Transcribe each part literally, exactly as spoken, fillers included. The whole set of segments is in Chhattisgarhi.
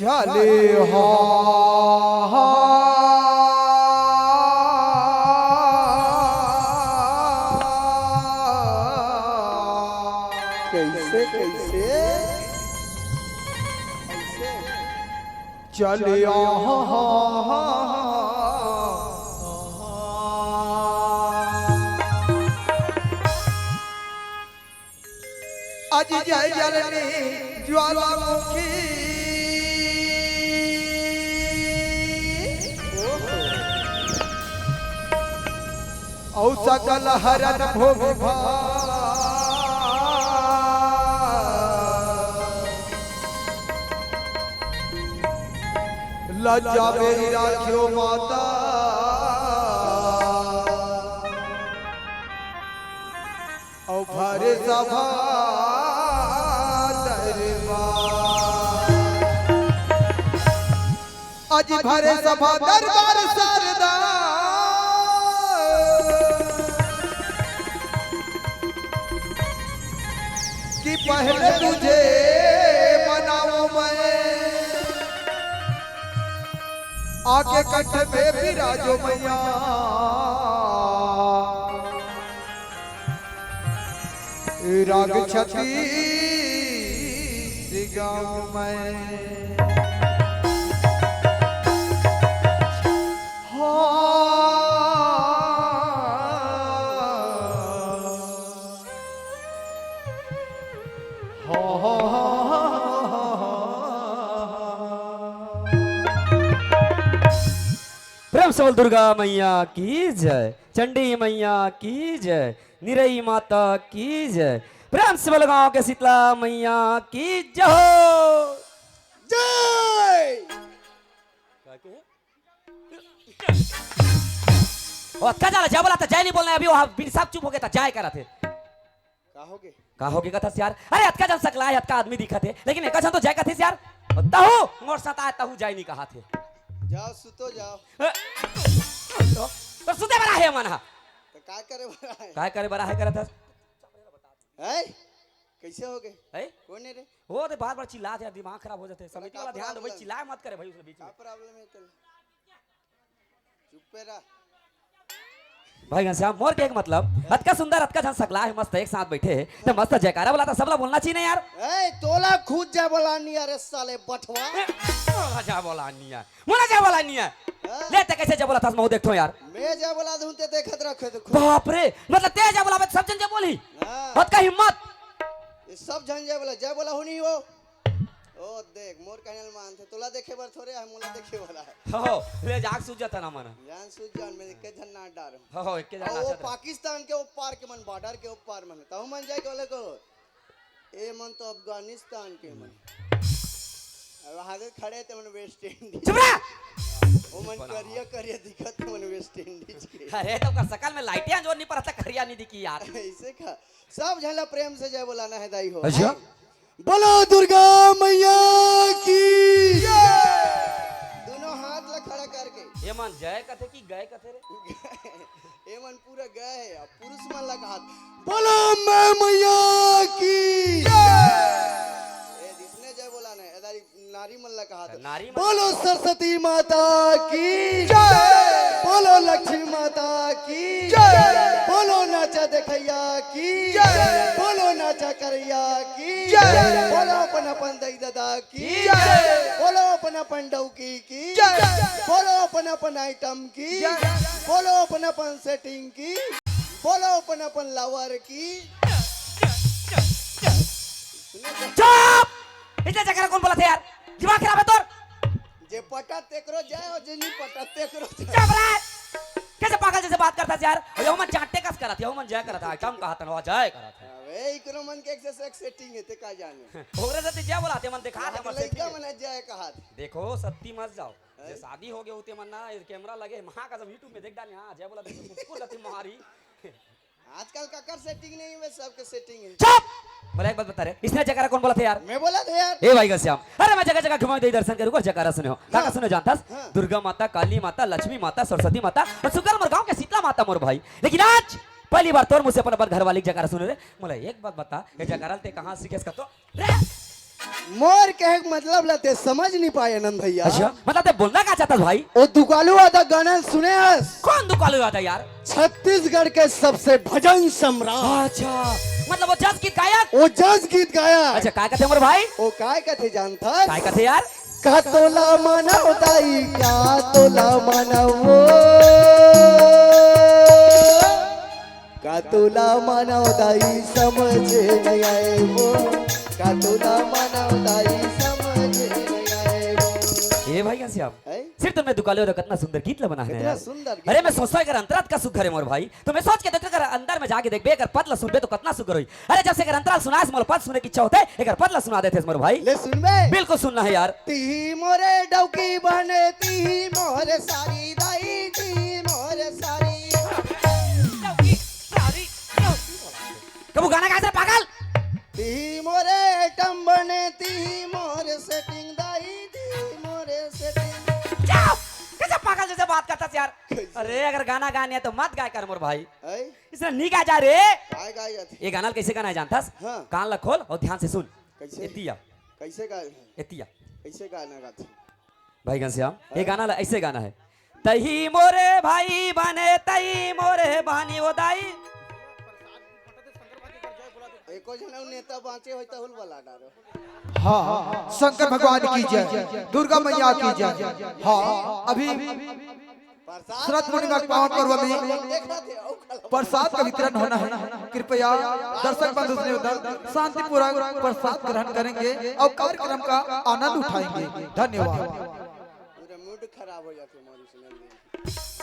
चले हो। कैसे, कैसे? कैसे? चले हो। अजय जय जलनी ज्वालामुखी। अउ सकल हरन भोग भाग। लज्जा मेरी राखियो माता। अउ भरे सभा दरबार। अजी भरे सभा दरबार सरदा। कि पहले तुझे मनाऊं मैं, आके कंठ में विराजो मैया। राग छत्तीस गाँव में। हाँ। हाँ, हाँ, हाँ, हाँ, हाँ, हाँ। प्रेम से बोल दुर्गा मैया की जय, चंडी मैया की जय, निरई माता की जय, प्रेम से बोल गांव के शीतला मैया की जय हो। जय। ओ, अतका जादा जय बोला त जय नहीं बोलना है, अभी वो बिन साहब चुप हो गया था, जय करा थे। का होगे? का होगे कथस यार? अरे अतका जन सकला है, अतका आदमी दिखत हे, लेकिन एका जन तो जय कथिस यार। तहू मोर साथ आए, तहू जय नहीं कहा थे। जाओ, सुतो जाओ। ए, तो, तो सुते बरा है मन हा। तो काय करे बरा है? काय करे बरा है करत हस? हैं? कैसे होगे? हैं? कौन है रे? वो तो बार-बार चिल्लात हे, दिमाग खराब हो जाते। समिति वाला ध्यान दो भाई, problem? चिल्लाए मत करे भाई उसके बीच में। का problem है तेरे? चुप्पे रह। भाई घनश्याम, मोर के एक मतलब, अतका सुंदर, अतका झन सकला है, मस्त एक साथ बैठे हे, तो मस्त जयकारा बोला था, सबला बोलना चाहिए ना यार। ए, तोला खुद जय बोला नहीं यार, साले बठवा। ए, मोला जय बोला नहीं यार, मोला जय बोला नहीं यार। हाँ? ले, ते कैसे जय बोला था, मैं देखो यार। मैं जय बोला दूं, ते देखत रखे तो खुद। बाप रे, मतलब ते जय बोला, सब जन जय बोली। हाँ। अतका हिम्मत। ये सब जन जय बोला, जय बोला हो नहीं हो। ओ देख, मोर कहने ल मानथे, तोला देखे बर थोरे आहे, मोला देखे वाला है। हो, ले जाग सूझ जाता ना मन। जान सूझ जान, मैं एक झन नाट डार। हो, हो, एक झन आ, वो नाचत रहे। पाकिस्तान के ऊपर के मन, border के ऊपर मन, तहु मन जाए के वाले को। ए मन तो अफगानिस्तान के मन। अब आगे खड़े ते मन West Indies। चुप रह। वो मन बना। करिया करिया दिखत मन West Indies के। अरे तो का सकल में लाइटें जोर नहीं पड़ता, करिया नहीं दिखी यार। ऐसे का सब झन ला प्रेम से जय बोलाना है दाई हो। अच्छा। बोलो दुर्गा मैया की। दोनों हाथ ला खड़ा करके। ये मन जय कथे कि गय कथे रे? ये मन पूरा गय है। अब पुरुष मन ला हाथ। बोलो मैं मैया की। ये जिसने जय बोला ना, इधर नारी मन ला कहा था। नारी मन बोलो सरस्वती माता की जय। बोलो लक्ष्मी माता की जय। बोलो नाचा देखैया की जय। बोलो नाचा करैया की जय। बोलो अपन अपन दई ददा की जय। बोलो अपन अपन डौकी की जय। बोलो अपन अपन item की जय। बोलो अपन अपन setting की। बोलो अपन अपन lover की। चुप! इतने जयकारा कौन बोला था यार? दिमाग खराब है तोर? जे पटा तेकरो जय हो, जे नहीं पटा तेकरो जय। चुप रह! कैसे पागल जैसे बात करता है यार? यो मन चाटे कस करत, यो मन जय करत है, कम कहा तनवा जय करत है। अबे इकरो मन के एक से एक setting है, ते का जाने। ओकरे से ते जय बोला, ते मन दिखा दे, आज मन लइका setting है। मन जय कहा। देखो, सत्ती मत जाओ। हैं? जे शादी हो गए होते मन ना, camera लगे, माँ का सब YouTube में देख डाले, हाँ, जय बोला, देखो, कुकुर गति मारी। आजकल काकर setting नहीं है, सबके setting है। चुप! बोला एक बात बता रे, इसने जयकारा कौन बोला था यार? मैं बोला था यार। ए भाई घनश्याम, अरे मैं जगह जगह घुमा दे दर्शन करूँ, जयकारा सुने हो। काका हाँ। सुने जानता? हाँ। दुर्गा माता, काली माता, लक्ष्मी माता, सरस्वती माता और सुकल मोर गांव के शीतला माता मोर भाई। लेकिन आज पहली बार तोर मुँह से अपन, अपन घर वाली के जयकारा सुने रे। बोला एक बात बता, ये जयकारा ते कहाँ सीखेस का तो? रे! मोर कहे के मतलब ला ते समझ नहीं पाए आनंद भैया। अच्छा, मतलब ते बोलना का चाहता भाई? वो दुकालू वादा गाना सुने हस? कौन दुकालू वादा यार? छत्तीसगढ़ के सबसे भजन सम्राट। अच्छा, मतलब वो जस गीत गायक? वो जस गीत गायक। अच्छा, काय कथे मोर भाई? वो काय कथे जानथस? काय कथे यार? का तोला मानव दाई, का तोला मानव वो? का तोला मानव दाई समझ नहीं आए वो? का तोला मानव दाई समझ नहीं आए वो? ए भाई घनश्याम, हैं? सिर्फ तुमने दुकाले और कितना सुंदर गीत ला बनाया है कितना यार। सुंदर गीत। अरे मैं सोचता हूँ अगर अंतरा अतका सुघर है मोर भाई, तो मैं सोच के देखता अगर अंदर में जाके देखबे, अगर पद ला सुनबे तो कितना सुघर होई। अरे जब से अगर अंतरा ल सुनास मोला पद सुने की इच्छा होथे, अगर पद ला सुना देथे मोर भाई। ले सुनबे? बिल्कुल सुनना है यार। तिही मोरे डौकी बने, तिही मोरे सारी दाई, तिही मोरे सारी। कबू गाना गाए थे पागल? तिही मोरे आइटम बने, तिही मोरे सेटिंग दाई, तिही मोरे सेटिंग। चुप! कैसे पागल जैसे बात करता है यार? कैसे? अरे अगर गाना गाने है तो मत गाय कर मोर भाई। हैं? इसने नहीं गा जा रे। काय गाय जाथे? ये गाना कैसे गाना है जानथस? हाँ। कान ला खोल और ध्यान से सुन। कैसे? एतिया। कैसे गाय है? एतिया। कैसे गाना गाथे? भाई घनश्याम, ये हाँ। गाना ला, ऐसे गाना है। तही मोरे भाई बने, तही मोरे बहनी ओ दाई। एको झन अउ नेता बाँचे होई तहुल बला डारो। हाँ, शंकर भगवान की जय, दुर्गा मैया की जय। हाँ, अभी प्रसाद शरद पूर्णिमा के पावन पर्व में देखा थे, अउ कल प्रसाद का वितरण होना है। कृपया दर्शक बंधु से निवेदन, शांतिपूर्वक प्रसाद ग्रहण करेंगे और कार्यक्रम का आनंद उठाएंगे। धन्यवाद। पूरा मूड खराब हो जाथे मोर सुनल नहीं।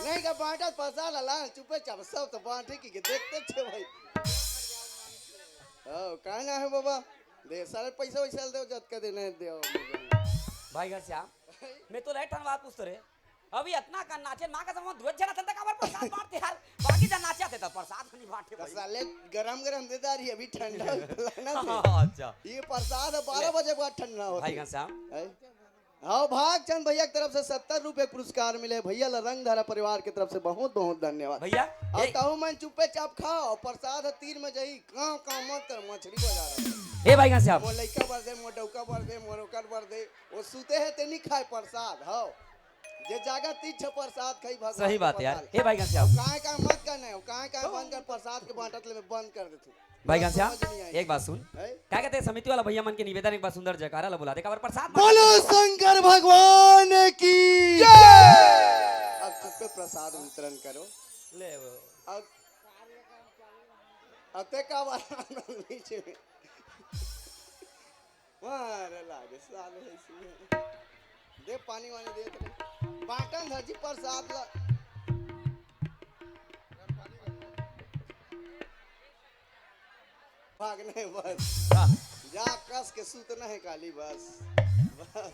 नहीं का बांटा प्रसाद ला, चुपे चाप सब तो बांटे की के देखते थे भाई। ओ, का ना है बाबा? दे सारे पैसा वैसा दे, जत के देने दे। भाई घनश्याम, मैं तो लाइट ठन बात पूछतो रे। अभी इतना का नाचे, माँ का समझ दो जना तंता काबर प्रसाद बांटते यार। बाकी जन नाचे आते तो प्रसाद नहीं बांटे तो भाई। साले गरम गरम दे दारी, अभी ठंडा होई फलाना से। हाँ, अच्छा। ये प्रसाद है, बारह ले। बजे बाद ठंडा होता भाई है। घनश्याम। हैं? हाँ, भागचंद भैया की तरफ से सत्तर रुपए पुरस्कार मिले। भैया ला रंगधारा परिवार की तरफ से बहुत बहुत धन्यवाद। भैया, और ए- ताऊ मन चुप्पे चाप खाओ, प्रसाद है तीर में जाई, काम काम मत कर, मछली बाजार है। ए भाई घनश्याम। मोर लइका बर दे, मोर डौका बर दे, मोर ओकर बर दे, वो सुते है ते नहीं खाए प्रसाद, हाँ। जे जागा तीज प्रसाद खाई भगवान सही के बात यार। प्रसाद। ए भाई घनश्याम। काहे काहे मत करना है, काहे काहे बंद कर प्रसाद के बांटत ले मैं बंद कर देथूं। भाई घनश्याम, समझ नहीं आई। एक बात सुन। हैं? का कहते हैं, समिति वाला भैया मन के निवेदन, एक बार सुंदर जयकारा ला बुला दे, काबर प्रसाद बांट बोलो शंकर भगवान की जय। अब चुप्पे प्रसाद वितरण करो। ले वो। अब, अब ते का बात नीचे में। मारे लागे साले ऐसे। दे पानी वानी दे तेरे। बाटन धरजी प्रसाद ला। भागना है बस। हाँ। जा कस के सूतना है काली बस। बस।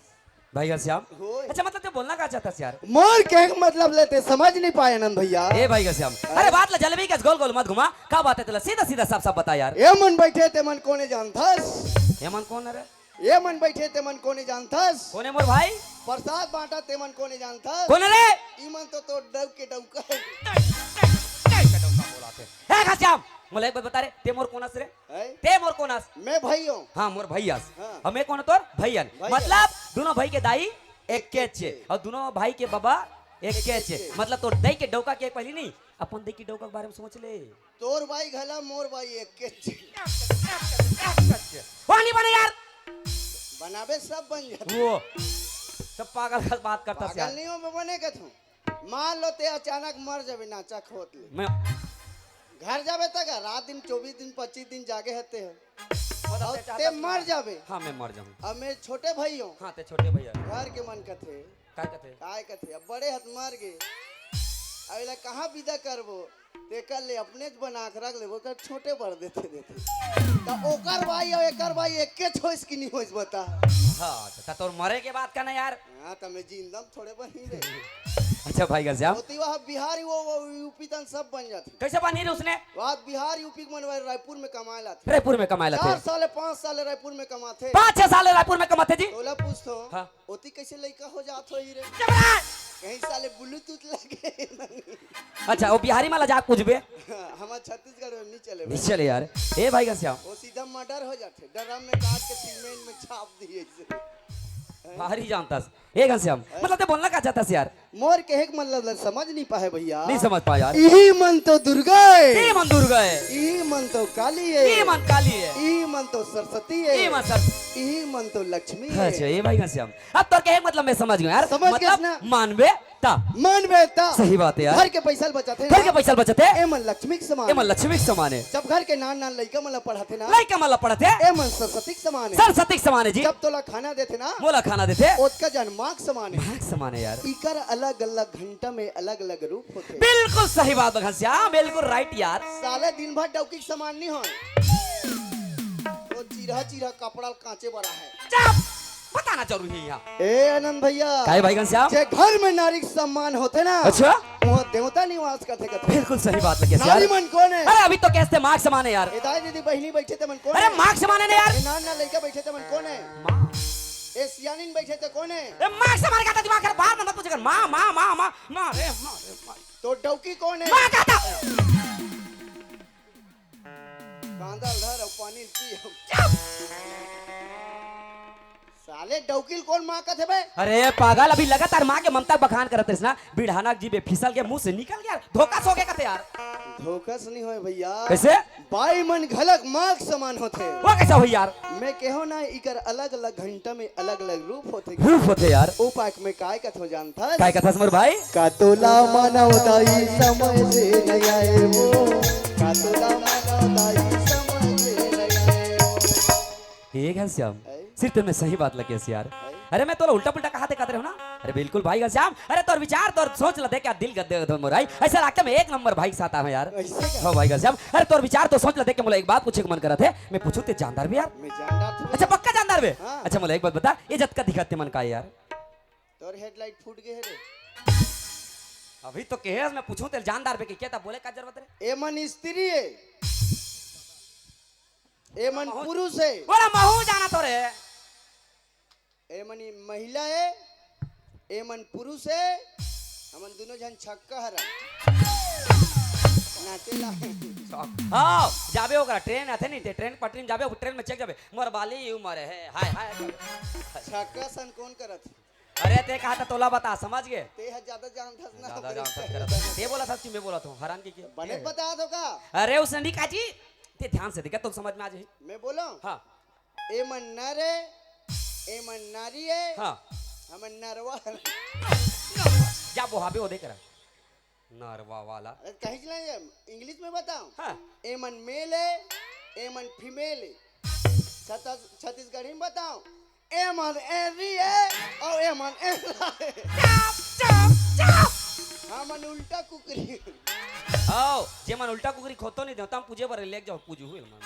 भाई घनश्याम। होय। अच्छा, मतलब, ते बोलना का चाहता है यार? मोर कहे के मतलब ले ते समझ नहीं पाए आनंद भैया। ए भाई घनश्याम, अरे बात ला जलेबी कस गोल गोल मत घुमा। का बात है तेला? सीधा सीधा साफ साफ बता यार। ए मन बैठे ते मन कोने जानथस? ए मन कोन रे? ए मन बैठे ते मन कोने जानथस? कोने मोर भाई? प्रसाद बांटा ते मन कोने जानथस? कोने रे? ई मन तो तोर डौक के डौका है। ए घनश्याम, मोला एक बात बता रे, ते मोर कोन अस रे? हैं? ते मोर कोन अस? मैं भाई हूँ। हाँ, मोर भाई अस। हाँ। अउ मैं कोन तोर भैयन। भैयन। मतलब, दोनों भाई के दाई एक के चे, अउ दोनों भाई के बाबा एक के चे। मतलब, तोर दाई के डौका के एक पहली नहीं, अपन दाई के डौका के बारे में सोच ले। तोर बाई घला, मोर बाई एक के चे। वहाँ नहीं बने यार। बनाबे सब बन जाथे। वो सब पागल का बात करता पागल यार। नहीं हो, मैं बने के थू। मान लो ते अचानक मर जाबे नाचा खोत ले। मैं घर जाबे तक रात दिन चौबीस दिन पच्चीस दिन जागे हते हो। मतलब और ते ते चाहता मर जाबे। हाँ, मैं मर जाऊँ। अब मैं छोटे भाई हूँ। हाँ, ते छोटे भैया। घर के मन कथे। काय कथे? काय कथे? अब बड़े हत मर गे। अब एला कहाँ विदा करबो? तेकर ले अपने ज बना के रख लेबो, कर छोटे बर देते देते। तो ओकर भाई और एकर भाई एक के छोइस की नहीं होइस बता। हाँ, तो तोर मरे के बात का ना यार। हाँ, त मैं जिंदा म थोड़े बनी रे। अच्छा भाई घनश्याम। होती वह बिहारी वो, वो यूपी तन सब बन जाती। कैसे बनी रे उसने? वह बिहार यूपी के मन वाले रायपुर में कमाए लाते। रायपुर में कमाए लाते। चार साल, पाँच साल रायपुर में कमाते। पाँच छह साल रायपुर में कमाते जी। तोला पूछतो। हाँ। ओती कैसे लइका हो जात होही रे? चुप रह। कहीं साले ब्लूटूथ लगे नहीं। अच्छा, वो बिहारी वाला जाके पूछबे। हमार छत्तीसगढ़ में नहीं चले भाई। नहीं चले यार। ए भाई घनश्याम। वो सीधा मर्डर हो जाथे, ड्रम में काट के सीमेंट में छाप दिए ऐसे। भारी जानता। ए घनश्याम, मतलब ते बोलना का चाहता यार? मोर कहे के मतलब ला समझ नहीं पाए भैया। नहीं समझ पाए यार। इही मन तो दुर्गा है। ए मन दुर्गा है। इही मन तो काली है। ए मन काली है। इही मन तो सरस्वती है। ए मन सर- इही मन तो लक्ष्मी है। अच्छा, ए भाई घनश्याम, अब तोर कहे के मतलब मैं समझ गया यार। समझ गया मतलब ना? मानबे ता। मानबे ता। सही बात है यार। घर के पैसा ल बचाथे घर ना? के पैसा ल बचाथे। ए मन लक्ष्मी के समान ए मन है। लक्ष्मी के समान है। जब घर के नान नान लइका मन ला पढ़ाथे ना? लइका मन ला पढ़ाथे। ए मन सरस्वती के समान है। सरस्वती के समान है जी। जब तोला खाना देथे ना? मोला खाना देथे। ओतका जन माँ के समान है। माँ के समान है यार। इकर अलग अलग घंटा में अलग अलग रूप होथे। बिल्कुल सही बात बघा श्याम, बिल्कुल राइट यार। साले दिन भर डौकी के समान नहीं होय। वो चिरहा चिरहा कपड़ा ल कांचे बरा है। चुप! बताना जरूरी है यहाँ। ए आनंद भैया। काहे भाई घनश्याम? जे घर में नारी के सम्मान होथे ना, अच्छा? वहाँ देवता निवास करथे, करथे। बिल्कुल सही बात लगे नारी यार। मन कौन है? अरे अभी तो कहते माँ के समान है यार। ए दाई दीदी बहिनी बैठे ते मन कौन अरे है? माँ के समान है ना यार। ए नान नान लइका बैठे ते मन कौन है? माँ। ए सियानिन बैठे ते कौन है? ए माँ के समान कहता दिमाग खराब, बाहर मत पूछे कर। माँ, माँ, माँ, माँ, माँ, रे, माँ, रे, माँ। तो डौकी कौन है? माँ कहता। कांदा ल धर अउ पानी ल पी। चुप! साले डौकी ल कौन माँ कथे बे? अरे पागल, अभी लगातार माँ के ममता के बखान करत रहिस ना, बिढ़ाना जी बे फिसल के मुंह से निकल गया, धोखा से हो गया कथे यार। धोखा से नहीं होय भैया। कैसे? बाई मन घलक माँ के समान होथे। वो कैसा होय यार? मैं कहो ना, इकर अलग-अलग घंटा में अलग-अलग रूप होथे। रूप होथे यार। ओ पाक में काय कथो जानथस? काय कथस मोर भाई? का तोला मानव दाई समय से नइ आए हो, का तोला मानव दाई समय से नइ आए हो। ए घनश्याम, ऐ? सिर्फ मैं सही बात लगे यार। ऐ? अरे मैं तोला उल्टा पुल्टा कहा देखत रहे हो ना? अरे बिल्कुल भाई घनश्याम, अरे तोर विचार, तोर सोच ला देख के दिल गदगद हो मोर भाई। ऐसा लगता मैं एक नंबर भाई के साथ आया हूँ यार। ऐसे का? हाँ भाई घनश्याम, अरे तोर विचार, तोर सोच ला देख के मोला एक बात पूछे के मन करत है। मैं पूछूं ते जानदार बे यार? मैं जानदार थोड़ी। अच्छा पक्का जानदार बे? हाँ। अच्छा मोला एक बात बता, ये जतका दिखत ते मन का है यार? तोर हेडलाइट फूट गए है रे। अभी तो कहे मैं पूछूं ते जानदार बे कि क्या था, बोले का जरूरत रे? ए मन स्त्री है। ए मन पुरुष है। बोला महू जाना तो रे। ए मन महिला है, ए मन पुरुष है, हमन दोनों झन छक्का हरन। नाचेला। हाँ, जाबे ओकरा, ट्रेन आथे नहीं, ते ट्रेन पटरी में जाबे, ट्रेन में चेक जाबे, मोर बाली यू मरे है, हाय, हाय। छक्का सन कौन करत? अरे, ते कहा था, तोला बता, समझ गए? ते ह ज्यादा जानथस ना, ज्यादा ओकरे जानथस से करत। ते बोला था कि मैं बोला था, हरान की क्या? बने बता दो का? अरे, उसने नहीं कहा जी, ते ध्यान से देखा, तो समझ में आ जाए। मैं बोला? हाँ। ए मन नर ए, ए मन नारी ए, हाँ। हमन नरवा। जा बोहाबे ओदे करा। नरवा वाला। अरे कहीं चला ये, इंग्लिश में बताओ। हाँ। ए मन मेल ए, ए मन फीमेल ए। छत्तीस-, छत्तीसगढ़ी में बताओ। ए मन एरी ए, और ए मन एला ए। चुप, चुप, चुप। हमन उल्टा कुकरी। आओ, जे मन उल्टा कुकरी खोतो नहीं देवता, हम पूजे बर लेके जाओ, पूजू हुए मन।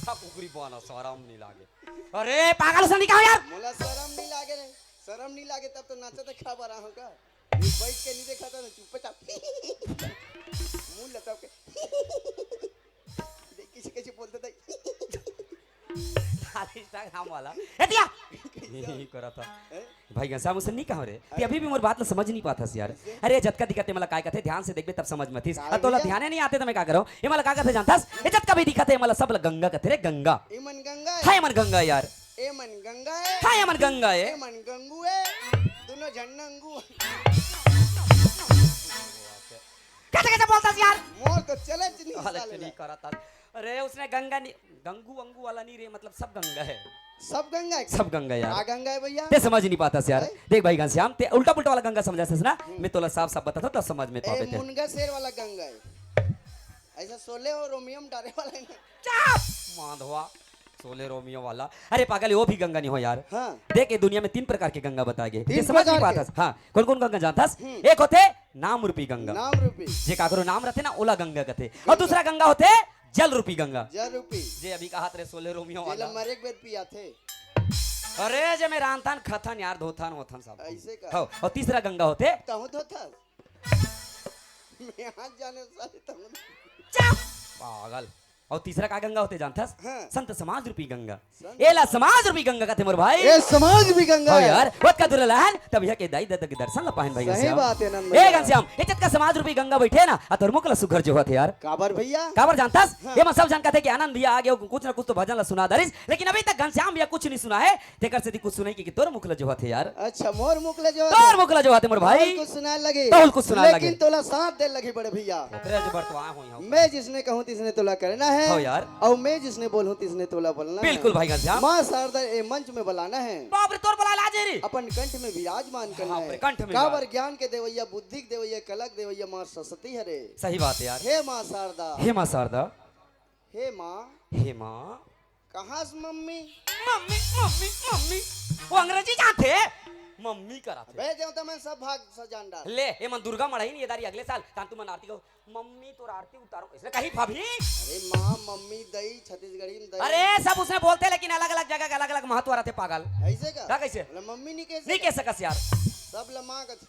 हा कुकरी बना, शरम नहीं लागे। अरे, पागल से निकाल यार। मोला शरम नहीं लागे रे। शरम नहीं लागे तब तो नाचा तो खा बरा होगा। बैठ के नहीं देखा था ना, चुपचाप। मुंह लटक के। देख, किसी कैसे बोलते थे। खाली Instagram वाला। ए दिया। यही करा था। हैं? भाई घनश्याम, उसे नहीं कहा रे। ते अभी भी मोर बात ला समझ नहीं पाथस यार। कैसे? अरे, जतका दिखत ते मला काय कथे, ध्यान से देखबे तब समझ में आतिस। काय अब तोला भैया? ध्यान नहीं आते तो मैं का करो? ये मला का कथे जानथस? ये जतका भी दिखत हे, मला सब ला गंगा कथे रे, गंगा। ए मन गंगा है। हाय मन गंगा यार। ए मन गंगा है। हाय मन गंगा है। ए मन गंगू है। दोनों झन नंगू। कैसे, कैसे बोलता है यार? मोर तो चले च नहीं हालत साले नहीं ला। करता। अरे उसने गंगा नहीं, गंगू वंगू वाला नहीं रे, मतलब सब गंगा है। सब गंगा है? सब गंगा यार। का गंगा है भैया? ते समझ नहीं पाता यार। हैं? देख भाई घनश्याम, ते उल्टा पुल्टा वाला गंगा समझा से ना, हम्म। मैं तोला साफ साफ बताता हूँ, तब समझ में ए, पावे ते। मुनगा शेर वाला गंगा है। ऐसा शोले और रोमियो में डारे वाला है ना? चुप! माधवा, शोले रोमियो वाला। अरे पागल, वो भी गंगा नहीं हो यार। हाँ। देख, ये दुनिया में तीन प्रकार के गंगा बताए गए। तीन ये समझ नहीं प्रकार पाता के? हाँ, कौन कौन गंगा जानता? हम्म। एक होते नाम रूपी गंगा। नाम रूपी। जे काकरो नाम रहते ना, ओला गंगा कहते। और दूसरा गंगा होते जल रूपी गंगा। जल रूपी। जे अभी कहा रे शोले रोमियो जेला वाला। मरे के बेर पियाथे। अरे जे मैं रांधथन, खाथन यार, धोथन, होथन सब। ऐसे का? हो, और तीसरा गंगा होते। तहु धोथस? मैं आज जाने साले तहु। चुप! पागल। अउ तीसरा का गंगा होथे जानथस? हाँ। संत समाज रूपी गंगा। संत एला समाज रूपी गंगा कथे मोर भाई। ए समाज रूपी गंगा हो हे। यार, ओतका दूर ले आएन, तब इहाँ के दाई ददा के दर्शन ला पाएन भाई सही घनश्याम। बात हे आनंद ए भैया। घनश्याम, ए जतका समाज रूपी गंगा बइठे ना, आ तोर मुख ला सुघर जोहत हे यार। काबर भैया? काबर जानथस? हाँ। एमन सब झन कथे कि आनंद भैया आगे, कुछ ना कुछ तो भजन ला सुना दरिस, लेकिन अभी तक घनश्याम भैया कुछ नइ सुनाए हे। तेकर सेती कुछ सुनई के, के तोर मुख ल जोहत हे यार। अच्छा, मोर मुख ल जोहत तोर हे। मुख ल जोहत हे मोर भाई। तोर कुछ सुनाए लगही। तोर कुछ सुनाए लगही। लेकिन तोला साथ दे लगही बड़े भैया। ओकरे ज बर तो आए हों। मैं जिसने कहूँ तिसने तोला करना है। हो यार। अउ मैं जिसने बोलूँ तिसने तोला बोलना है। बिल्कुल भाई घनश्याम। माँ शारदा ए मंच में बुलाना है। बाप रे, तोर बुलाए ला जे रे। अपन कंठ में विराजमान करना है। बाप रे, कंठ में काबर विराज- ज्ञान के देवैया, बुद्धि के देवैया, कला के देवैया माँ सरस्वती हरे। सही बात हे यार। हे माँ शारदा। हे माँ शारदा। हे माँ। हे माँ। कहाँ से मम्मी? Mummy, mummy, mummy. वो अंग्रेजी जानथे? मम्मी कराथे। अबे देवता मन सब भाग सजान डार। ले, एमन दुर्गा मड़ही नइ ए दारी अगले साल, तान तुमन आरती करो, "मम्मी तोर आरती उतारो।" अइसने कही भाभी। अरे माँ, मम्मी, दई, छत्तीसगढ़ी में दई। अरे सब उसने बोलथे, लेकिन अलग-अलग जगह के अलग-अलग महत्व रहिथे पागल। अइसे का? का कइसे? बोले, मम्मी नइ कह नइ सकस। कह सकस यार। सब ल माँ कथे।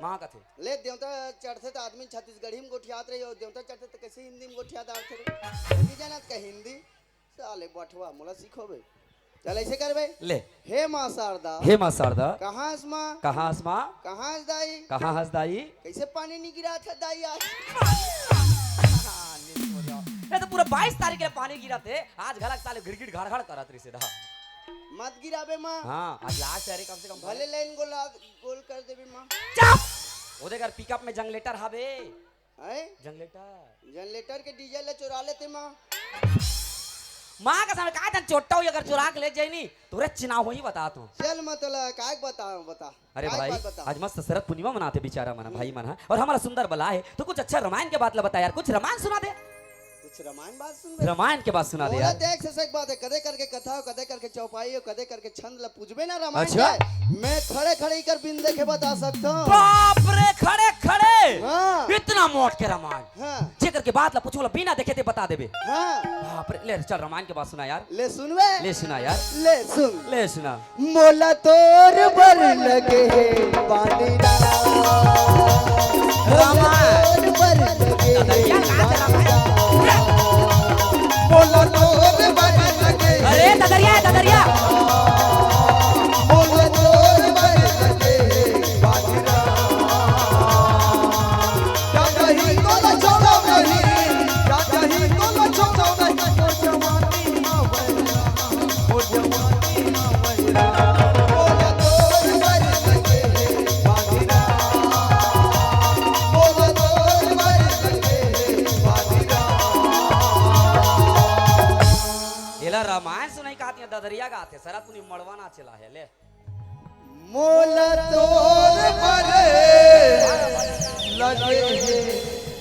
माँ कथे। ले, देवता चढ़थे त आदमी छत्तीसगढ़ी में गोठियात रही, अउ देवता चढ़थे त कइसे हिंदी में गोठियात आथे रे? नइ जानत का हिंदी? साले बठवा, मोला सिखोबे। चल, अइसे करबे। ले। हे माँ शारदा। हे माँ शारदा। कहाँ हस माँ? कहाँ हस माँ? कहाँ हस दाई? कहाँ हस दाई? कइसे पानी नइ गिरात हे दाई आज? ए तो पूरा बाईस तारीख के पानी गिरात हे, आज घलक साले घिड़घिड़ घड़घड़ करत रहिसे दा। मत गिराबे माँ। हाँ, आज लास्ट हे रे, कम से कम। भले लाइन गोला गोल कर देबे माँ। चुप! ओदे कर पिकअप में जनरेटर हवे। हैं? जनरेटर। जनरेटर के डीजल ल चोरा लेते माँ। माँ कसम, का झन चोट्टा होही, अगर चोरा के ले जाही नी, तोरे चिन्हा होही, बता तू। चल, मैं तोला काय बताऊँ, बता। अरे काय भाई, बात बता? आज मस्त शरद पूर्णिमा मनाथे बिचारा मन, भाई मन ह, अउ हमर सुंदर बला हे, तो कुछ अच्छा रामायण के बात ल बता यार, कुछ रामायण सुना दे। कुछ रामायण बात सुन बे। रामायण के बात सुना दे मोला यार। देख से सही बात हे, कदे करके कथा हो, कदे करके चौपाई हो, कदे करके छंद ल पूछबे ना रामायण अच्छा? के, मैं खड़े खड़े इकर बिन देखे बता सकत हूँ। बाप रे, खड़े खड़े। हाँ। इतना मोट के रामायण। हाँ। जेकर के बात ल पूछहूँ, ओला बिना देखे ते बता देबे। हाँ। बाप रे, ले चल रामायण के बात सुना यार। ले सुनबे। ले सुना यार। ले सुन। ले सुना। मोला तोर बर लगे हे पानी राम। रामायण। तोर बर लगे हे ददरिया, पानी राम। मोला तोर बर लगे हे अरे ददरिया, ददरिया। मोला तोर बर लगे हे पानी राम। क्या कहीं तोला छोड़ो नहीं, क्या कहीं तोला छोड़ो नहीं, ओ जवानी। एला रामायण सुनई काहत हे, ददरिया गाथे, सरत मुनि मड़वा नाचे ला हे, ले। मोला तोर बर लगे हे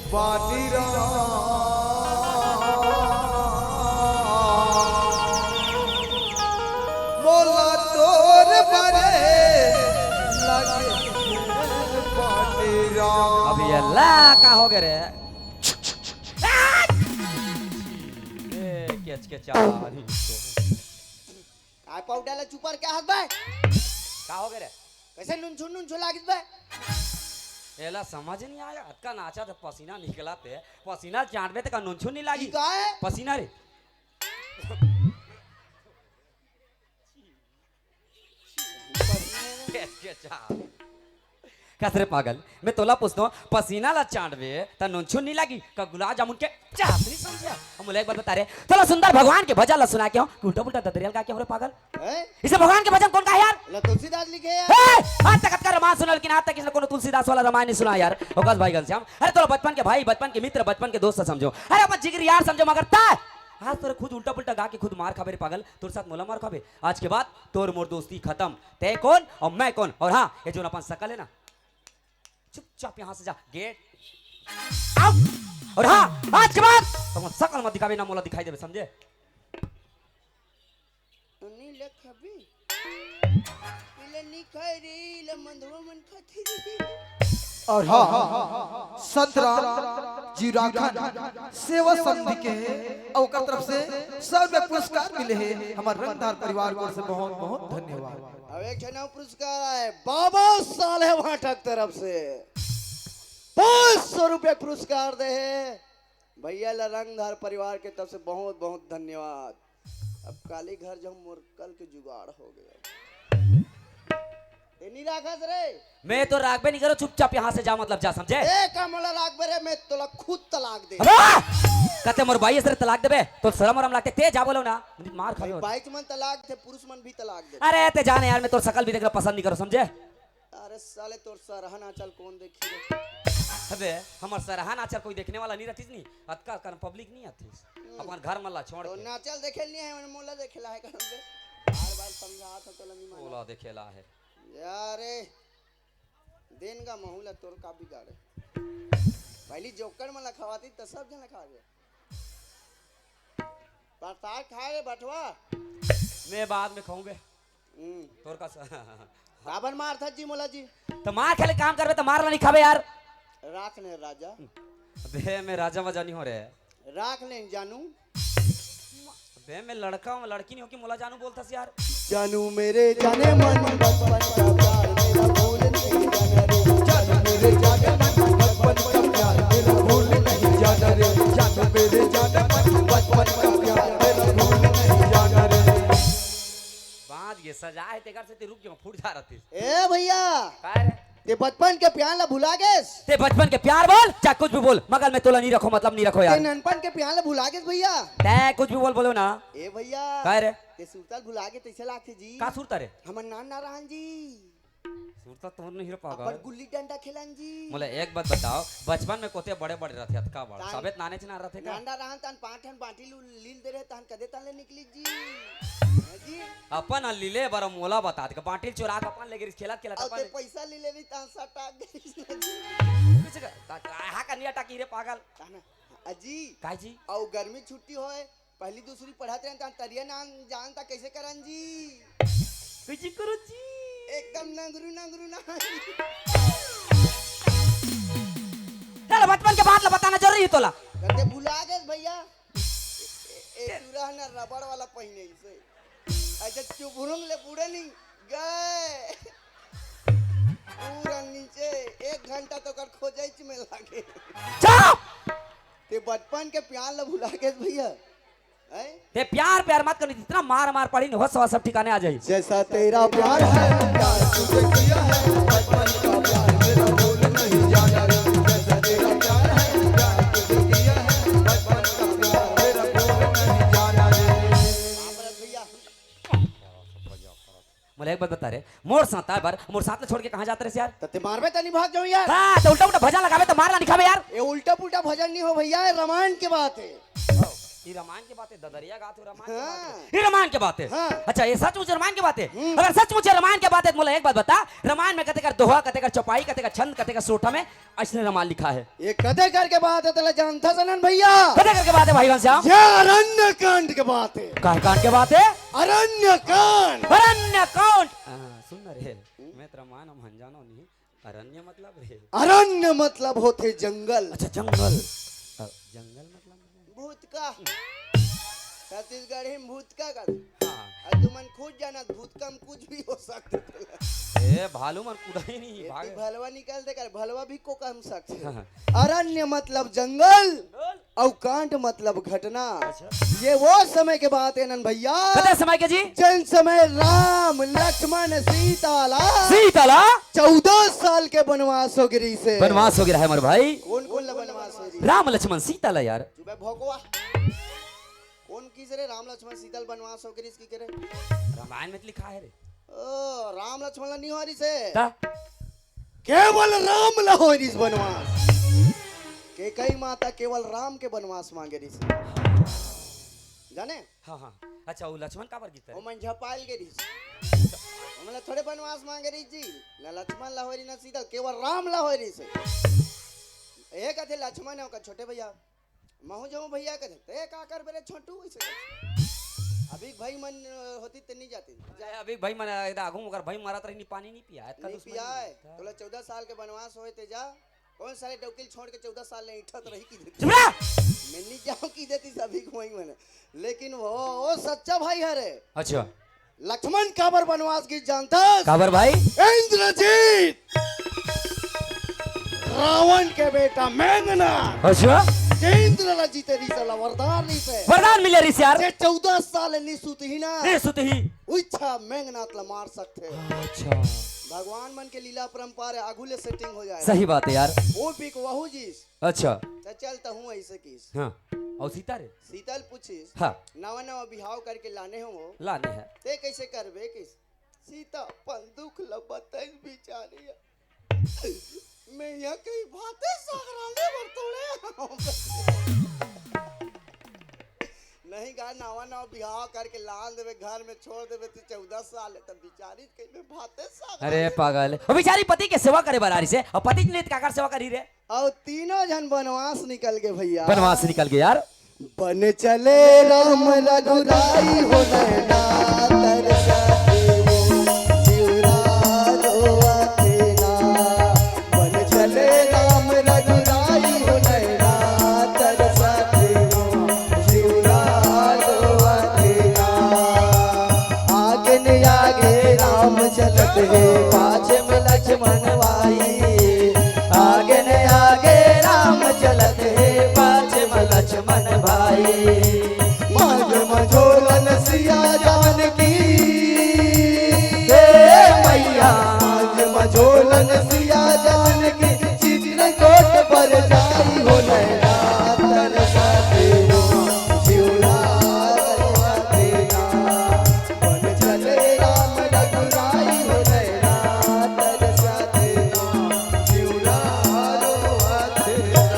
पानी राम। मोला तोर बर लगे हे पानी राम। अब ये ला का हो गे रे? ए, केच के चार। काय पाउडर ला चुपर के हाथ बे? का हो गे रे? कइसे नुनछुन नुनछुन लागिस बे? एला समझ नइ आय, अतका नाचत हे पसीना निकलत हे, पसीना चाटबे त का नुनछुन नइ लागी? ई का हे? पसीना रे। कस रे पागल, मैं तोला पूछत हूँ, पसीना ला चाटबे त नुनछुन नइ लागी, का गुलाब जामुन के चाशनी समझे? अब मोला एक बात बता रे, तोला सुंदर भगवान के भजन ला सुना के हूँ, कि उल्टा पुल्टा ददरिया ल गा के हूँ रे पागल? हैं? इसे भगवान के भजन कोन गाहे यार? ला तुलसीदास लिखे हे यार। हे, आज तक अतका रामायण सुनल, लेकिन आज तक इसने कोनो तुलसीदास वाला रामायण नइ सुना यार। ओकस भाई घनश्याम, अरे तोला बचपन के भाई, बचपन के मित्र, बचपन के दोस्त समझों, अरे अपन जिगरी यार समझों, मगर तैं आज तोरे खुद उल्टा पुल्टा गा के खुद मार खाबे रे पागल, तोरे साथ मोला मार खाबे। आज के बाद तोर मोर दोस्ती खतम, तैं कोन अउ मैं कोन। अउ हाँ, ये जोन अपन सकल हे ना, चुपचाप यहाँ से जा, गेट आउट। अउ हाँ, आज के बाद अपन सकल मत दिखाबे, ना मोला दिखाई देबे, समझे? नी ले खाबे। इले नी खाए रे, इले मंदवा मन खाथे रे। अउ हाँ, सतराम जीवराखन सेवा समिति के हे, अउ ओकर तरफ से सब में पुरस्कार मिले हे। हमर रंगदार परिवार के ओर से बहुत बहुत धन्यवाद। अब एक ठन अउ पुरस्कार आए, बाबा साले भाटक तरफ से पाँच सौ रुपया पुरस्कार दे हे। भैया ला रंगधार परिवार के तरफ से बहुत बहुत धन्यवाद। अब काली घर जाऊं, मोर कल के जुगाड़ हो गया। ते नहीं राखस रे। मैं तो राखबे नहीं करो, चुपचाप यहाँ से जा, मतलब जा, समझे? ए का मोला राखबे रे, मैं तोला खुद तलाक दे। अबे! कहते मोर बाई असरे तलाक देबे, तो शरम वरम लागते, ते जा बोलो ना, नहीं मार खाबे। बाइच मन तलाक दे, पुरुष मन भी तलाक दे। अरे ते जाने यार, मैं तोर शकल भी देख रहा, पसंद नहीं करो, समझे? अरे साले, तोर सरहा नाचल कौन देखी रे? अबे, हमर सरहा नाचल कोई देखने वाला नहीं रहतीस नहीं, अतका कन पब्लिक नहीं आतीस। हम्म। अपन घर मन ला छोड़ तो के। नाचल देखे नहीं है, मोला देखेला है करम से। बार बार समझात हो, तोला नहीं माना। मोला देखेला है। यारे, देन का महू ला तोर का बिगाड़े? पहली जोकर मन ला खवाती त सब जन खा गए। प्रसाद खाए रे बटवा। मैं बाद में खाऊंगे। हम्म। तोर का स- काबर मारथस जी मोला जी? तो मार खेले काम करबे तो मार ला नहीं खाबे यार। राख ने राजा। अबे मैं राजा वाजा नहीं हो रे। राख ने जानू। अबे मैं लड़का हूँ, लड़की नहीं हो कि मोला जानू बोलथस यार। जानू मेरे जाने मन, बचपन का प्यार मेरा भूल नहीं जाना रे। जानू मेरे जाने मन, बचपन का प्यार मेरा भूल नहीं जाना रे। जानू मेरे जाने मन, बचपन का प्यार मेरा भूल नहीं जाना रे। बाज ये सजा है, तेकर से ते रुक जाओ, फूट जा रहतीस। ए भैया, का रे? ते बचपन के प्यार ला भुला गेस? ते बचपन के प्यार बोल, चाहे कुछ भी बोल, मगर मैं तोला नहीं रखो, मतलब नहीं रखो ते यार। ननपन के प्यार ला भुला गेस भैया? ते कुछ भी बोल, बोलो ना। ए भैया, का रे? ते सुरता ल भुला गे तैसे लागथे जी। का सुरता रे? हमर नान नारायण जी। सुरता तोर नहीं रे पागल। अपन गुल्ली डंडा खेलन जी। मोला एक बात बताओ, बचपन में कोते बड़े बड़े रहथे, अतका बड़? तान सबे त नाने च ना रहथे का? नान नारायण तान पाँच ठन बाटी लू लील दे रहे, तान कदे तान ले निकली जी। हाँ जी। अपन ह लीले बर मोला बता दे, बाटी चोरा के अपन ले गिरिस खेलत खेलत अउ अपन ते ले पैसा लीले नहीं, तान सटा गई जी। कुछ का, ता, ता, हा कनिया टाकी रे पागल। ताना, अजी। का जी? अउ गर्मी छुट्टी होए, पहली दूसरी पढ़त रहेन, त तरिया नाम जानता कैसे करन जी? कैसे करो जी? एकदम नंगरू नंगरू ना। चल, बचपन के बात ला बताना जरूरी है तोला। ते भुला गेस भैया। ए, ए, ए, टूरा ना रबड़ वाला पहिने इसे। अच्छा, चुभुरुंग ले बूढ़े नहीं गए। पूरा नीचे एक घंटा तो कर खोजैच में लागे। चुप! ते बचपन के प्यार ला भुला गेस भैया। हैं? ते प्यार प्यार मत कर, इतना मार मार पड़ी नहीं, होश हवास सब ठिकाने आ जाई। जैसा तेरा प्यार है, प्यार तुझे किया है, बचपन का प्यार मेरा भूल नहीं जाना रे। जैसा तेरा प्यार है, प्यार तुझे किया है, बचपन का प्यार मेरा भूल नहीं जाना रे। बाप रे भैया। मोला एक बात बता रे, मोर साथ आए बर, मोर साथ ला छोड़ के कहाँ जात रहे यार? त ते मारबे त नहीं भाग जाऊं यार। हाँ, तो उल्टा उल्टा भजन लगावे तो मार ला नहीं खावे यार। ये उल्टा पुल्टा भजन नहीं हो भैया, ये रामायण के बात है। ये रामायण के बात है, ददरिया गात हो रामायण के बात है। हाँ। ये रामायण के बात है। हाँ। अच्छा, ये सचमुच रामायण के बात है? हम्म। अगर सचमुच रामायण के बात है तो मोला एक बात बता, रामायण में कते कर दोहा, कते कर चौपाई, कते कर छंद, कते कर सोठा में अइसने रामायण लिखा है। ये कते कर के बात है, तला जानता सनन भैया? कते कर के बात है भाई घनश्याम? ये अरण्य कांड के बात है। काय कांड के बात है? अरण्य कांड। अरण्य कांड। हाँ, सुन ना रे, मैं तेरा मान हम हन जानो नहीं। अरण्य मतलब रे? अरण्य मतलब होथे जंगल। अच्छा, जंगल। अ, जंगल मतलब? भूतका। छत्तीसगढ़ी में भूतका का। हाँ। अउ तुमन खुद जानत, भूतका में कुछ भी हो सकता है। ए, भालू मन कुदाही नहीं, ये भाग। भी भलवा निकल दे कर, भलवा भी को कम सकते हैं। हाँ। अरण्य मतलब जंगल। जंगल। अउ कांड मतलब घटना। अच्छा। ये वो समय के बात है नन भैया। कते समय के जी? जन समय राम, लक्ष्मण, सीता ला। सीता ला? चौदह साल के बनवास हो गिरी से। बनवास हो गिरा है मोर भाई। कौन कौन ला बनवास हो गिरी? राम, लक्ष्मण, सीता ला यार। चुप है भोकवा। कौन किस रे राम, लक्ष्मण, सीता ला बनवास हो गिरी इसकी करे? रामायण में तो लिखा है रे। ओ, राम लक्ष्मण ला नहीं हो रही से। ता? केवल राम ला हो रही बनवास। कैकई माता केवल राम के बनवास मांगे रही से। जाने? हाँ, हाँ। अच्छा, वो लक्ष्मण काबर गीता ओ है? मन झपाल के रही। हमला थोड़े बनवास मांगे रही जी। ना लक्ष्मण ला हो रही, ना सीता, केवल राम ला हो रही से। ए कथे लक्ष्मण है ओकर छोटे भैया। महू जाऊं भैया कथे, ते का करबे रे छोटू, ऐसे कथे। अभी भाई मन, अ, होती ते नहीं जाती। अरे, अभी भाई मन, अ, आगू मगर भाई मारत रही, नहीं पानी नहीं पिया, इतना नहीं दुश्मनी पिया नहीं है। था। तोला चौदह साल के बनवास होए ते जा, कौन साले डौकी ल छोड़ के चौदह साल ले ईंठत रही की देती। चुप रह! मैं नहीं जाऊं की देती सभी को वही मने। लेकिन वो, वो सच्चा भाई है रे। अच्छा। लक्ष्मण काबर बनवास गीस जानथस? काबर भाई? इंद्रजीत, रावण के बेटा मेघनाथ। अच्छा। जे इंद्र ला जीते रहिस, ला वरदान रहिस हे। वरदान मिले रहिस यार। जे चौदह साल नी सुतही ना, नी सुतही। उइच्छा मेघनाथ ला मार सकथे। अच्छा। भगवान मन के लीला परंपरा हे, आगू ले सेटिंग हो जाय। सही बात हे यार। वो भी वहू जीस। अच्छा। त चल तहूँ अइसे किस। हाँ। अउ सीता रे? सीता ल पूछिस। हाँ। नवा नवा बिहाव करके लाने हो वो। लाने हे। ते कइसे करबे किस? सीता अपन दुख ल बताइस बिचारी। मैं यहाँ कहीं भाते साग रांधे बर थोड़े आऊँ। नहीं गा, नवा नवा बिहाव करके लान देबे, घर में छोड़ देबे, तू चौदह साल हे, तब बिचारी कहीं मैं भाते साग अरे रांधे। पागल, वो बिचारी पति के सेवा करे बर आ रहिस हे, अउ पति के लिए काकर सेवा करही रे? अउ तीनों झन बनवास निकल गे भइया। बनवास निकल गे यार। बन चले राम रघुराई हो नैना तरसा के वो जिउरा रोआ थे ना। बन चले राम रघुराई हो नैना तरसा के वो जिउरा रोआ थे ना। आगे ने आगे राम चलत हे, पाछे में लक्ष्मण भाई। आगे ने आगे राम चलत हे, पाछे में लक्ष्मण भाई। मांग मझोलन सिया जानकी, हे मैया। मांग मझोलन सिया जानकी, चित्रकूट पर जाई हो नैना तरसा के वो जिउरा रोआ थे ना। बन चले राम रघुराई हो नैना तरसा के ना, जिउरा रोआ थे ना।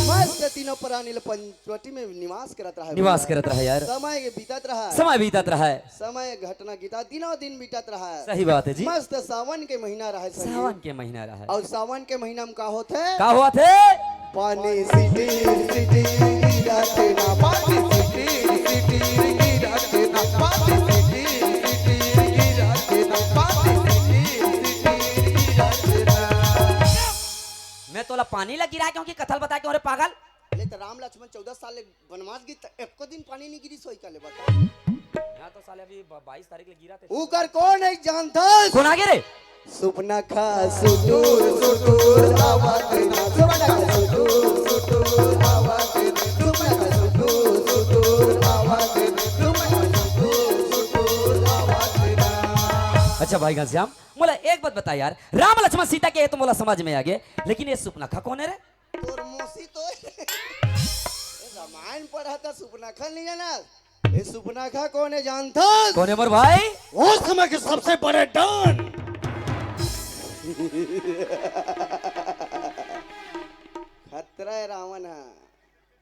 मस्त तीनों प्राणी ल पंचवटी में निवास करत रहा है निवास भैया। करत रहा यार। समय के बीतत रहा है। समय बीतत रहा है। समय घटना गीता दिनों दिन बीतत रहा है। सही बात है जी। मस्त सावन के महीना रहा है संगी। सावन के महीना रहा है। अउ सावन के महीना में का होत है? का होत है? पानी सिटीर सिटीर गिरत ना, पानी सिटीर सिटीर गिरत ना, पानी सिटीर सिटीर गिरत ना, पानी सिटीर सिटीर गिरत ना। मैं तोला पानी ला गिरा के हूँ कि कथा ल बता के हूँ रे पागल? अरे त राम लक्ष्मण चौदह साल ले बनवास गिस त एको दिन पानी नी गिरिस होही का ले बता। यहाँ तो साले अभी ब-, बाईस तारीख ले गिरा थे। उकर कोन हे जानथस? कोन आगे रे? सुपनखा सुटुर सुटुर आवत ना, सुपनखा सुटुर सुटुर आवत ना, सुपनखा सुटुर सुटुर आवत ना, सुपनखा सुटुर सुटुर आवत ना। अच्छा भाई घनश्याम, मोला एक बात बता यार, राम लक्ष्मण सीता के ये तो मोला समझ में आगे, लेकिन ये सुपनखा कोन हे रे? तोर मौसी तो ए, रामायण पढ़ा था, सुपनखा नहीं जाना। ए, सुपनखा कोन हे जानथस? कोन हे मोर भाई? वो समय के सबसे बड़े डॉन। खतरा हे रावण हा।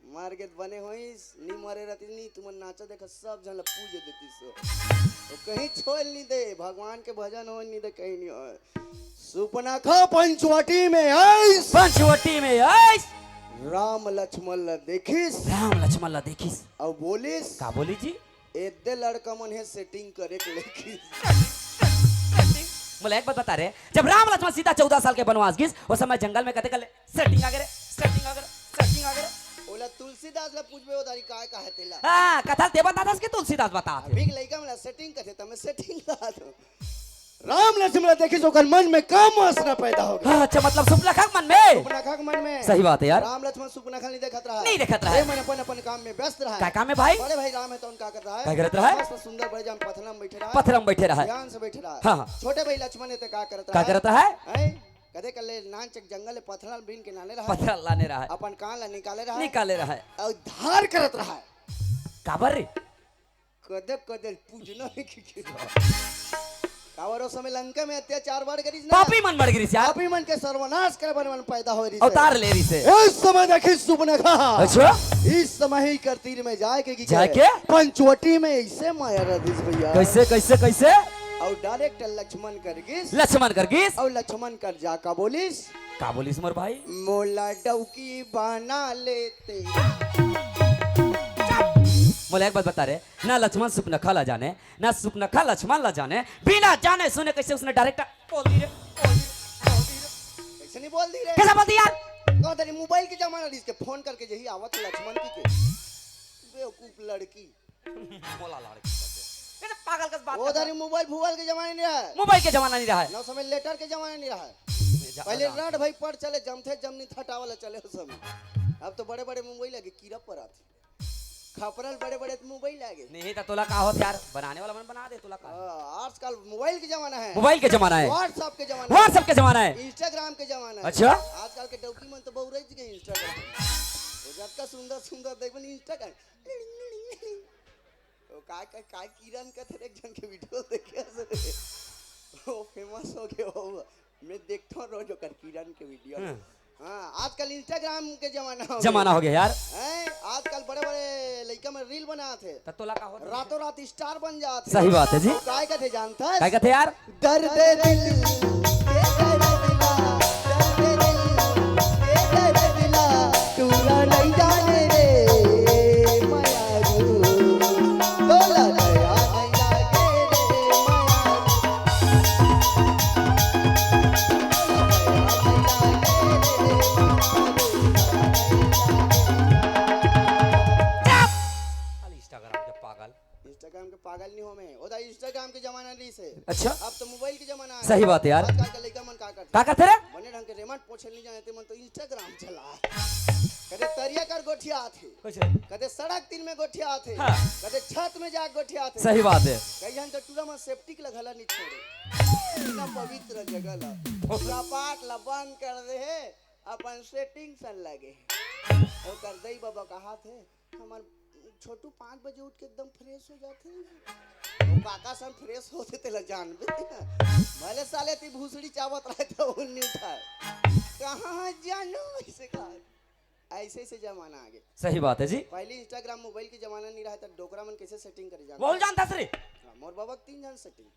मर गे त बने होइस, नी मरे रहतिस नी, तुमन नाचा देखा, सब झन ला पूजे देतिस हो। वो कहीं छोल नी दे, भगवान के भजन होय नी दे, कहीं नी होय। सुपनखा पंचवटी में आइस। पंचवटी में आइस। राम लक्ष्मण ला देखिस। राम लक्ष्मण ला देखिस। अउ बोलिस। का बोलिस जी? एदे लड़का मन हे सेटिंग करे के लेकिस। मोला एक बात बता रे, जब राम लक्ष्मण सीता चौदह साल के बनवास गिस, वो समय जंगल में कते कर ले सेटिंग आगे रे, सेटिंग आगे रे, सेटिंग आगे रे। ओला तुलसीदास ला पूछबे, ओ दारी काय का हे तेला। हाँ, कथा ते बताथस कि तुलसीदास बताथे? अभी के लइका मन ला सेटिंग कथे, त मैं सेटिंग कहा तो। राम लक्ष्मण ला देखिस, ओकर मन में का वासना पैदा हो गे। हाँ, अच्छा, मतलब सुपनखा के मन में? सुपनखा के मन में। सही बात हे यार। राम लक्ष्मण सुपनखा ला नहीं देखत रहा। नहीं देखत रहा। ये मन अपन अपन काम में व्यस्त रहा। का काम में भाई? बड़े भाई राम हे त उनका करत रहा। का करत रहा? मस्त सुंदर बड़े जाम पथरा में बैठे रहा। पथरा में बैठे रहा। ध्यान से बैठे रहा। हाँ, हाँ। छोटे भाई लक्ष्मण हे त का करत रहा? का करत रहा? हैं? कदे कर ले नान चक जंगल ले पथरा बीन के लाने रहा। पथरा लाने रहा। अपन कान ला निकाले रहा। निकाले रहा। अउ धार करत रहा। काबर रे? कदे कदे पूजना नहीं की। काबर ओ समय लंका में अत्याचार बढ़ गे रिहिस ना। पापी मन बढ़ गे रिहिस यार। पापी मन के सर्वनाश करे बर मन पैदा होय रिहिस। अवतार ले रिहिस। इस समय देखिस सुपनखा। अच्छा। इस समय ही कर तीर में जाय के की जाय के? पंचवटी में ऐसे माया रह दिस भैया। कैसे, कैसे, कैसे? अउ डायरेक्ट लक्ष्मण कर गिस। लक्ष्मण कर गिस। अउ लक्ष्मण कर जा का बोलिस? का बोलिस मोर भाई? मोला डौकी बना लेते। मोला एक बात बता रे, ना लक्ष्मण सुपनखा ला जाने, ना सुपनखा लक्ष्मण ला जाने, बिना जाने सुने कैसे उसने डायरेक्ट बोल दी रे, बोल दी रे, बोल दी रे। कैसे नहीं बोल दी रे? कैसे बोल दी यार? कह दे मोबाइल के जमाना, इसके फोन करके यही आवत लक्ष्मण की के। बेवकूफ लड़की। बोला लड़की करके। कैसे पागल कस बात ओ करता दारी है? मोबाइल फुबाइल के जमाना नहीं रहा है। मोबाइल के जमाना नहीं रहा है। ना समय लेटर के जमाना नहीं रहा है। पहले रड भाई पड़ चले, जमथे जमनी हटावला चले हो समय। अब तो बड़े बड़े मोबाइल आगे, कीरा पर आथे। खपरल बड़े बड़े मोबाइल आगे। नहीं त तोला का होत यार, बनाने वाला मन बना दे, तोला का। हाँ, आजकल मोबाइल के जमाना है। मोबाइल के जमाना है। WhatsApp के जमाना है। WhatsApp के जमाना है। Instagram के जमाना है। अच्छा। आजकल के डौकी मन तो बउरई के Instagram। वो जतका सुंदर सुंदर देखबे Instagram। वो का, का, का किरण कथे रे, एक झन के वीडियो देखे हस रे। वो फेमस हो गया वो। मैं देखता हूँ रोज ओकर किरण के वीडियो। हाँ। हाँ, आजकल Instagram के जमाना हो जमाना गया। हो गया यार। हैं? आजकल बड़े-बड़े लइका मन रील बनात हे। त तोला का होत हे? रातों रात स्टार बन जात हे। सही बात है जी। काय कथे जानथस? काय कथे यार? दर्द दिल के दर्द ला, दर्द दिल के दर्द ला, तू ना नहीं जाने रे मयारू, तोला दया नहीं लागे रे मयारू। चुप! साले Instagram के पागल। Instagram के पागल नहीं हो मैं, वो तो Instagram के जमाना नहीं से। अच्छा। अब तो मोबाइल के जमाना है। सही बात है यार। आजकल के लइका मन का करथे? का करथे रे? बने ढंग के रेमंड पोछे नहीं जाने ते मन तो Instagram चला। कदे तरिया कर गोठिया आथे। कैसे? कदे सड़क तीर में गोठिया आथे। हाँ। कदे छत में जाके गोठिया आथे। सही बात है। कई झन तो टूरा मन सेप्टिक ला घला नहीं छोड़े। इतना पवित्र जगह ला, पूजा पाठ ला बंद कर दे हे, अपन सेटिंग सन लगे हे। ओकर दई बाबा कहाथे, हमर छोटू पाँच बजे उठ के एकदम फ्रेश हो जाथे। वो काका सन फ्रेश होथे तेला जानबे तेला। भले साले ती भूसड़ी चावत रहे त वो नहीं उठाए। कहाँ जानू ऐसे कहा। ऐसे ऐसे जमाना आ गया। सही बात है जी। पहले Instagram मोबाइल के जमाना नहीं रहा था, डोकरा मन कैसे सेटिंग करे जानते? बहुत जानता सर। हाँ, मोर बाबा के तीन झन सेटिंग।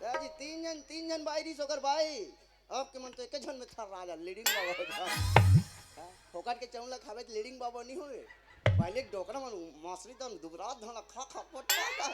जी, तीन झन, तीन झन भाई रिस ओकर भाई। अब के मन तो एक झन में थर्रा जा, लीडिंग बाबा हो जा। हाँ, फोकट के चाउर ला खावे त लीडिंग बाबा नहीं होवे। पहले डोकरा मन मसरी दन दुबरा धन खा खा पट्टा।